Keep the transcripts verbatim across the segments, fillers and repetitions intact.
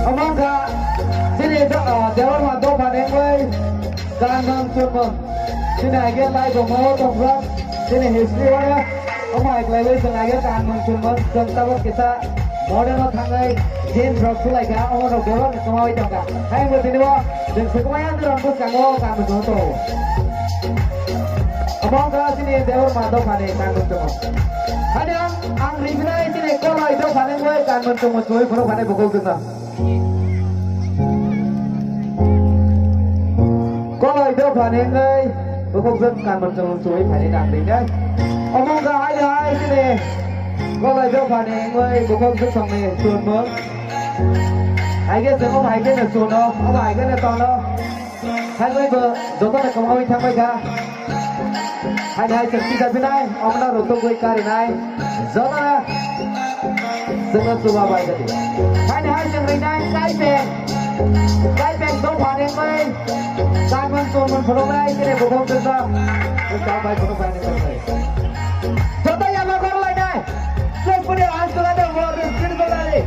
Omo wngkha chini do-, ah, Debbarma dopha ni wngwi kanmung chunmung. Chini aige lai tongmao tongjak, chini history o omo hai khlaiwi chwng aige kanmung chunmung chwng tabuk kisa modern o thangwi jeans rok sulaikha, omo rok bebak ni kwmawi tongkha. Hai wngwi tini o chwng swkmai androng bwskango kanmung chunmung tongo. Omo wngkha chini Debbarma dophani kanmung chungo. Hani ang, ang rijinai chini Koloi dophani wngwi kanmung chungo chumui phunuk phani bukhuk jwkno. Koloi dophani wngwi bukhuk jwk kanmung chungo chumui phani nang rinai. Omo wngkha hai hai chini Koloi dophani wngwi bukhuk jwk songni chunmung. Hai khe chwng omo hai khe no chuno, omo hai khe no tono. Hai bai bo joto no kwmawi thangbai kha. Hai hai chwng tisa binai, omo no rutugwi karinai. Joto no chwng no chuba bai kha di. Hai hai chwng rinai kaipeng. Kaipeng dophani wngwi kanmung chunmung phunuknai, chini bukhuk jwk no. Chwng bai phunuknai. Joto yama kor lainai. Chwng puni ang chwla de mo de skin ko lari.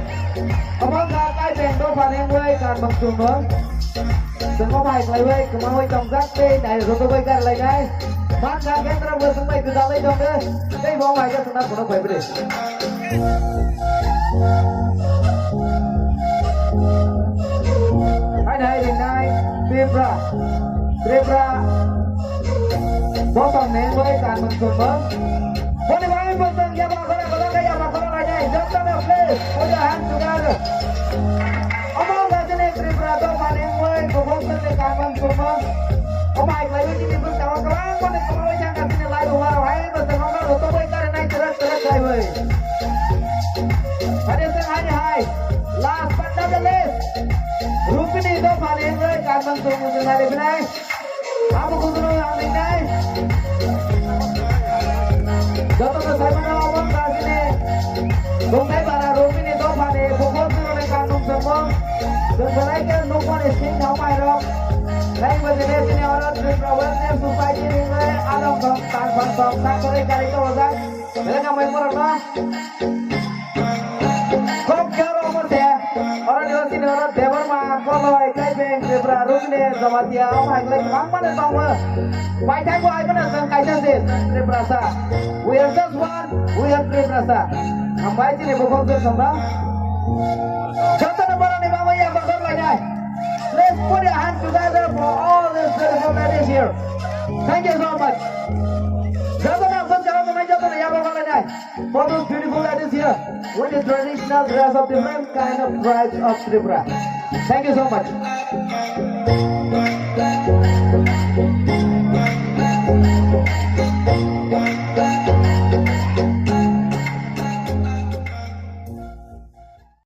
Omo wngkha kaipeng dophani wngwi kanmung chunmung. Chwng omo hai khlaiwi kwmawi tongjak tei nai rwtugwi karlainai. Mankha khe norok bo chwng bai gwdalwi tongkhe tei bo omo hai khe chwngno phunuk phaibrwi. Haino hai ringnai Tripura, Tripura bosong ni wngwi kanmung chunmung. Boni bagwi bo chwng yaba khoro, kwlwng khe yaba khoro lainai. Jotono please, put your hands together. Omo wngkha chini Tripura dophani wngwi bukhuk jwkni kanmung chunmung. Omo hai khlaiwi chini bwskango kwbangmani kwmawi thangkha chini lairung warok hai bo chwng omo rutugwi karinai twrwk twrwk khaiwi. Hade chwng haini hai, last but not the least, Rupini dophani wngwi kanmung chunmung chwng nai riphinai. Abo kuchukno ang ringnai. Jotono saimano omo wngkha chini Bongthai Bara Rupini dophani bukhuk jwkni kanmung chunmung. Chwng belai khe nukmani sing thangmairok. Tei bo chini chini oro Tripura Welfare Society ni wngwi along thong, tang thong thong, tang thong, gari tongo jak. Belai khambai borokno. Kok khe oro omo se, oro ni o chini oro Debbarma, Koloi, Kaibeng, Tripura, Rukni, Jamatia, omo hai khlai kwbangma no tongo. Paithakgo hai bono chwng kaisa se Tiprasa. We are just one, we are Tiprasa. Hambai chini bukhuk jwk songno. Jotono borokni bagwi yapha kor lainai. Let's put your hands together for all these beautiful ladies here. Thank you so much. Jotono bwskango tongnai jotono yapha kor lainai. For those beautiful ladies here with the traditional dress of different kind of tribes of Tripura. Thank you so much.